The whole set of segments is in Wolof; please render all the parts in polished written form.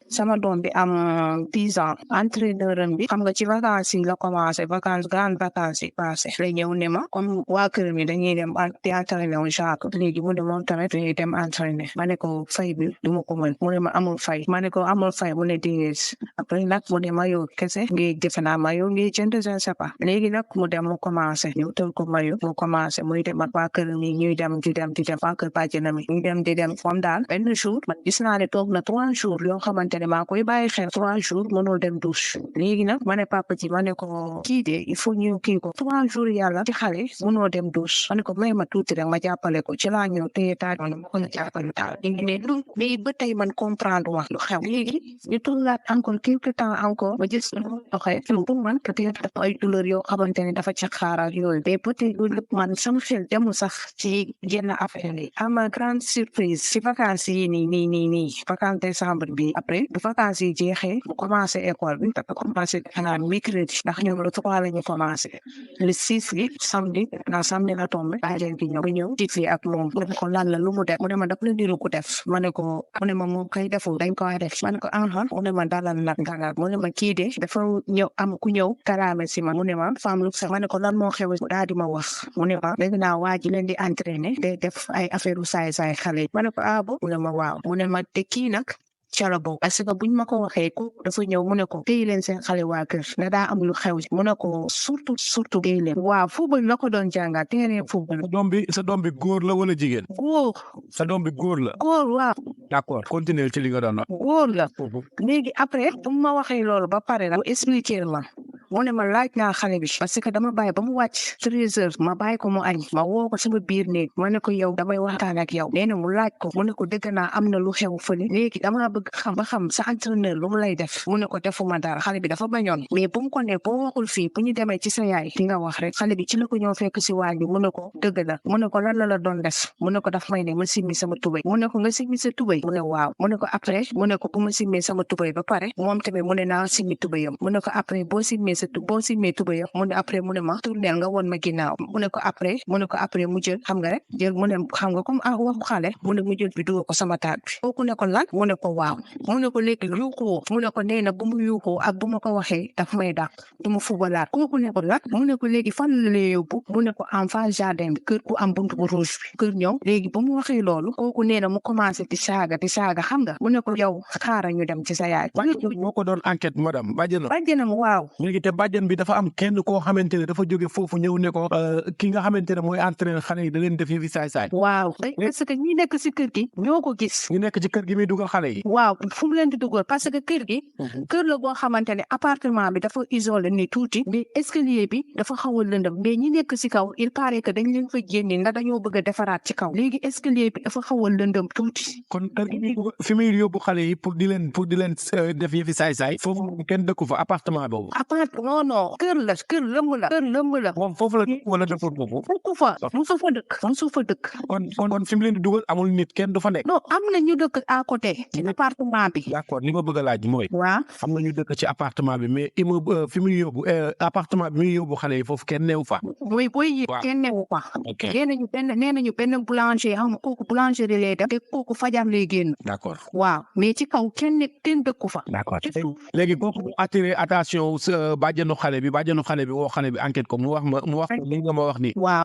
sama doom bi am 10 ans entraîneur bi xam nga ci vacances yi la commencé grande vacances yi passé la ñëw ne ma comme waa kër mi dañuy dem di entraîné wu Jacques léegi mu ne moom tamit dañuy dem entraîné ma ne ko fay bi du ma ko mën mu ne ma amul fay ma ne ko amul fay mu ne déedéet après nag mu ne mayo kese ngi defe naa mayo ngi jënd je ne sais pas léegi nag mu dem mu commencé ñu tël ko mayo mu commencé muy dem ak waa kër mi ñuy dem di dem waa kër bàjjenam mi ñuy dem di dem comme daal benn jour man gis naa ne toog na 3 jours yoo xamante ne maa koy bàyyi xel 3 jours mënul dem douche léegi nag ma ne papa ji ma ne ko kii de il faut ñu kii ko 3 jours yàlla ci xale mënoo dem douche ma ne ko may ma tuuti rek ma jàppale ko ci laa ñëw téye taal ma ko jàppale taal léegi ne lu mais ba tey man comprendre wax lu xew léegi ñu tolluwaat encore quelque temps encore ma gis doxee pour man peut-être dafa ay douleur yoo xamante ne dafa ci xaaral yooyu mais peut-être loolu lépp man sama xel demul sax ci yenn affaire yi ama grande surprise ci vacances yi nii vacances décembre bi après bu vacances yi jeexee mu commencé école bi dafa commencé xanaa mercredi ndax ñoom le 3 la ñu commencé le 6 bi samedi la tombé bàjjen bi ñëw tifli ak moom mu ne ko lan la lu mu def mu ne ma daf la niru ko def ma ne ko mu ne ma moom kay deful dañ ko def ma ne ko mu ne ma dalal nag dalal mu ne ma kii de dafa ñëw am ku ñëw kalaame si ma mu ne ma femme lu sax ma ne ko lan moo xew daal di ma wax mu ne ma dégg naa waa ji leen di entraîner day def ay affaire u saay xale ma ne ko bo mu ne ma waaw mu ne ma te kii nag cala boobu parce que buñ ma ko waxee ko dafa ñëw mu ne ko téye leen seen xale waa kër na daa am lu xew mu ne ko surtout téye leen waaw football la ko doon jàngal terrain football. sa doom bi góor la wala jigéen. góor. sa doom bi góor la. góor waaw. d'accord continuer ci li nga doon wax. góor la. léegi après bu ma waxee loolu ba pare nag expliquer ma mu ne ma laaj naa xale bi parce que dama bàyyi ba mu wàcc 13h ma bàyyi ko mu añ ma woo ko sama biir néeg ma ne ko yow damay waxtaan ak yow nee na mu laaj ko mu ne ko dëgg naa am na lu xew fële léegi dama bëgg xam sa entraîneur lu mu lay def mu ne ko defuma dara xale bi dafa bañoon mais bu mu ko ne boo waxul fii bu ñu demee ci sa yaay di nga wax rek xale bi ci la ko ñëw fekk si waañ bi mu ne ko dëgg la mu ne ko lan la doon def mu ne ko daf may ne ma simmi sama tubay mu ne ko nga simmi sa tubay mu ne waaw mu ne ko après mu ne ko bu ma simmee sama tubay ba pare moom tamit mu ne naa simmi tubayam mu ne ko après boo simmee tubayam mu ne après mu ne ma tournel nga woon ma ginnaaw mu ne ko après mu jël xam nga rek jël mu ne xam nga comme waxu xale mu ne mu jël bi dugal ko sama taat bi kooku ne ko lan mu ne ko waaw mu ne ko léegi yuuxoo mu ne ko nee na bu mu yuuxoo ak bu ma ko waxee daf may dàq du ma fubalaat kooku ne ko lan mu ne ko léegi fan la lay yóbbu mu ne ko en face jardin bi kër ku am buntu bu rouge bi kër ñëw léegi ba mu waxee loolu kooku nee na mu commencé di saaga xam nga mu ne ko yow xaaral ñu dem ci sa yaay moo ko doon enquête madame bàjjenam waaw léegi te bàjjen bi dafa am kenn koo xamante ne dafa jóge foofu ñëw ne ko ki nga xamante ne mooy entraîneur xale yi da leen def fi saay waaw parce que ñi nekk si kër gi ñoo ko gis ñu nekk ci kër gi muy dugal xale yi waaw fu mu leen di dugal parce que kër gi kër la boo xamante ne appartement bi dafa isolé ni tuuti mais escalier bi dafa xaw a lëndëm mais ñi nekk si kaw il paraît que dañ leen fa génne ndax dañoo bëgg a defaraat ci kaw léegi escalier bi dafa xaw a lëndëm tuuti kon kër gi fi muy yóbbu xale yi pour di leen def yëfi saay foofu kenn dëkku fa appartement boobu non kër lëmb la moom foofu la wala dëkkul foofu fukk fa musu fa dëkk kon fi mu leen di dugal amul nit kenn du fa nekk non am na ñu dëkk à côté ci appartement bi d'accord li ma bëgg a laaj mooy waaw am na ñu dëkk ci appartement bi mais immeuble fi muy yóbbu appartement bi muy yóbbu xale yi foofu kenn neewu fa booy kenn neewu fa nee nañu benn boulanger xam nga kooku boulangerie lay def te kooku fajar lay génn d'accord waaw mais ci kaw kenn dëkku fa d'accord léegi kooku mu attiré attention bàjjenu xale bi woo xale bi enquête ko mu wax li nga ma wax ni waaw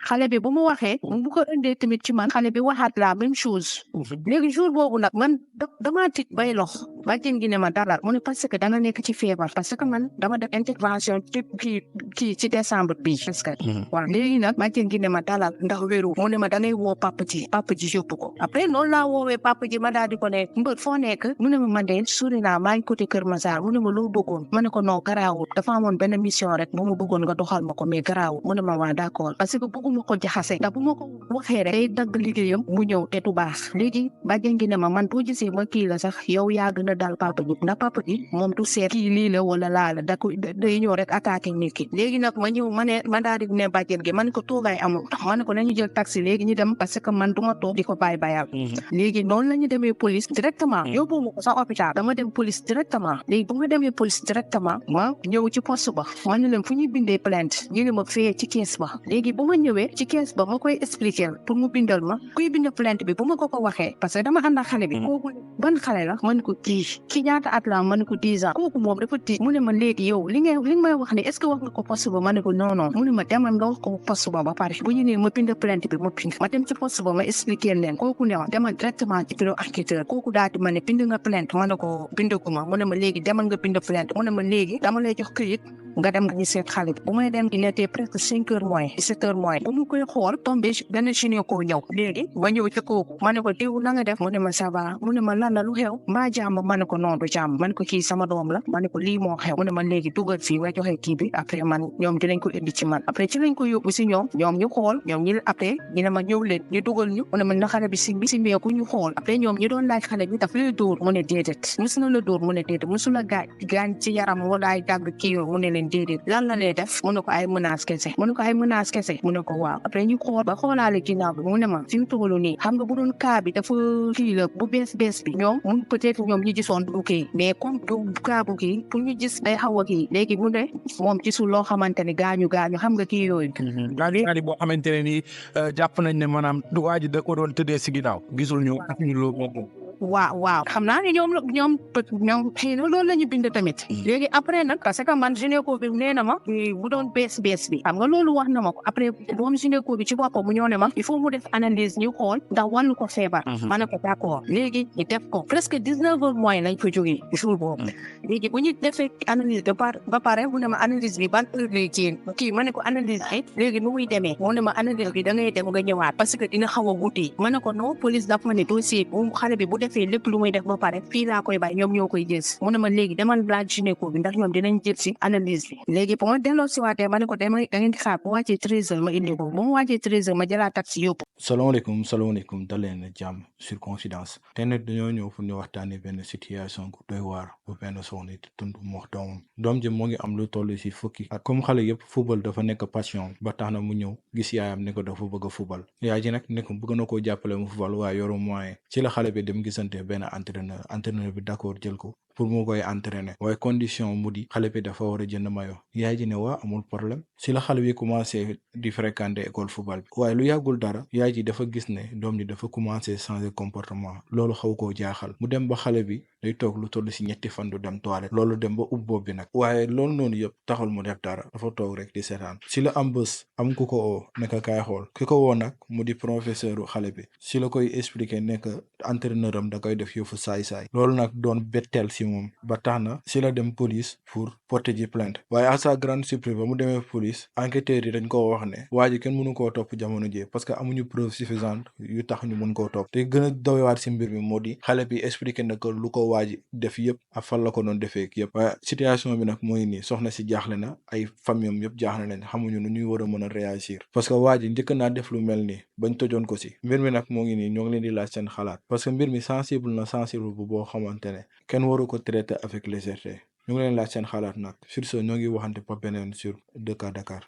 xale bi bu mu waxee bu ko indee tamit ci man xale bi waxaat la même chose léegi jour boobu nag man damaa tiit bay lox bàjjen gi ne ma dalal mu ne parce que danga nekk ci feebar parce que man dama def intervention kii ci décembre bii parce que waaw léegi nag bàjjen gi ne ma dalal ndax wéru mu ne ma dangay woo papa ji yóbbu ko après noonu laa woowee papa ji ma daal di ko ne mbër foo nekk mu ne ma man de sori naa maa ngi côté Kër Massar mu ne ma loo bëggoon ma ne ko non garaawul dafa amoon benn mission rek bu ma bëggoon nga doxal ma ko mais garaawul mu ne ma waa d'accord parce que bëgguma ko jaxase ndax bu ma ko waxee rek day dagg liggéeyam mu ñëw te du baax léegi bàjjen gi ne ma man boo gisee ma kii la sax yow yaa gën a daal papa ji ndax papa ji moom du seet kii lii la wala laa la day ñëw rek attaqué nit ki léegi nag ma ñëw ma daal di ne bàjjen gi ma ne ko toogaay amul ma ne ko nañu jël taxi léegi ñu dem parce que man du ma toog di ko bayal léegi noonu la ñu demee police directement yóbbu ma ko sa hôpital dama dem police directement léegi bu ma demee police directement ma ñëw ci poste ba ma ne leen fu ñuy bindee plainte ñu ne ma fee ci kees ba léegi bu ma ñëwee ci kees ba ma koy expliquer pour mu bindal ma kuy bind plainte bi bu ma ko waxee parce que dama ànd ak xale bi kooku ban xale la ma ne ko kii kii ñaata at la ma ne ko 10 ans kooku moom dafa tiit mu ne ma léegi yow li nga may wax ne est-ce que wax nga ko poste ba ma ne ko non non mu ne ma demal nga wax ko poste ba pare bu ñu nee ma bind plainte bi ma bind ma dem ci poste ba ma expliquer leen kooku ne ma demal directement ci bureau enquêteur kooku daal di ma ne bind nga plainte ma ne ko bindaguma mu ne ma léegi demal nga bind plainte mu ne ma léegi dama lay jox këyit nga dem nga seet xale bi bu may dem il était presque 5 heures moins 17 heures moins bu mu koy xool tombé benn gynéco ñëw léegi ma ñëw ci kooku ma ne ko diw na nga def mu ne ma ça va mu ne ma lan la lu xew mbaa jàmm ma ne ko non du jàmm ma ne ko kii sama doom la ma ne ko lii moo xew mu ne ma léegi dugal fii nga joxe kii bi après man ñoom dinañ ko indi ci man après ci lañ ko yóbbu si ñoom ñu xool ñoom ñi après ñu ne ma ñëw leen ñu dugal ñu mu ne ma na xale bi simbeeku ñu xool après ñoom ñu doon laaj xale bi daf lay dóor mu ne déedéet musu na la dóor mu ne déedéet musu la gaañ ci yaram wala ay dagg kii yooyu mu ne leen déedéet lan la lay def mu ne ko ay menace kese mu ne ko ay menace kese mu ne ko waaw après ñu xool ba xoolaale ginnaaw bi mu ne ma fi mu toll nii xam nga bu doon cas bi dafa kii la bu bees bi ñoom mun peut-être ñoom ñu gisoon du kii mais comme du cas bu kii pour ñu gis day xaw a kii léegi mu ne moom gisul loo xamante ne gaañu xam nga kii yooyu. daal boo xamante ne nii jàpp nañ ne maanaam du waa ji da ko doon tëddee si ginnaaw gisul ñu loolu. waaw xam naa ne ñoom xëy na loolu la ñu bind tamit léegi après nag parce que man gynéco bi nee na ma bu doon bees bi xam nga loolu wax na ma ko après moom gynéco bi ci boppam mu ñëw ne ma il faut mu def analyse ñu xool ndax wàllu ko feebar ma ne ko d'accord léegi ñu def ko presque 19 heures moins lañ fa jógee jour boobu léegi bu ñu defee analyse ba pare mu ne ma analyse bi ban heure lay kii ma ne ko analyse bi léegi nu muy demee mu ne ma analyse bi da ngay dem nga ñëwaat parce que dina xaw a guddi ma ne ko non police dafa ma ne dossier bu xale bi bu defee lépp lu muy def ba pare fii laa koy bàyyi ñoom ñoo koy jël si mu ne ma léegi demal laaj gynéco bi ndax ñoom dinañ jël si analyse bi léegi bu ma delloo si waatee ma ne ko da ngeen di xaar bu wàccee 13 heures ma indi ko bu ma wàccee 13 heures ma jëlaat taxi yóbbu. salaamaaleykum daleen jàmm sur confidence te nag dañoo ñëw pour ñu waxtaanee benn situation bu doy waar bu benn soxna di tund mu wax doom ji moo ngi am lu toll si fukki at comme xale yëpp football dafa nekk passion ba tax na mu ñëw gis yaayam ne ko dafa bëgg a football yaay ji nag ne ko bëgg na koo jàppale mu football waaye yoru moyen ci la xale bi dem gisante benn entraîneur bi d'accord jël ko pour mu koy entraîner waaye condition mu di xale bi dafa war a jënd mayo yaay ji ne waa amul problème si la xale bi commencé di fréquenter école football bi waaye lu yàggul dara yaay ji dafa gis ne doom ji dafa commencé changer comportement loolu xaw koo jaaxal mu dem ba xale bi day toog lu toll si ñetti fan du dem toilette loolu dem ba ub bopp bi nag waaye loolu noonu yëpp taxul mu def dara dafa toog rek di seetaan si la am bés am ku ko oo nekk kaay xool ki ko woo nag mu di professeur xale bi si la koy expliquer nekk entraîneur am da koy def yëfu saay-saay loolu nag doon betteel si moom ba tax na si la dem police pour porter ji plainte waaye à sa grande surprise ba mu demee police enquêteurs yi dañ koo wax ne waa ji kenn mënu koo topp jamono ji parce que amuñu preuve suffisante yu tax ñu mën koo topp te gën a doywaat si mbir mi moo di xale bi expliqué na ko lu ko waa ji def yëpp ak fan la ko doon defee yëpp waaye situation bi nag mooy nii soxna si jaaxle na ay famille yëpp jaaxle nañ xamuñu nu ñuy war a mën a réagir parce que waa ji njëkk naa def lu mel nii bañ tojoon ko si mbir mi nag moo ngi nii ñoo ngi leen di laaj seen xalaat parce que mbir mi sensible bu boo xamante ne kenn waru ko traiter avec légèreté ñu ngi leen laaj seen xalaat nag sur ce ñoo ngi waxante pa beneen sur 2K Dakar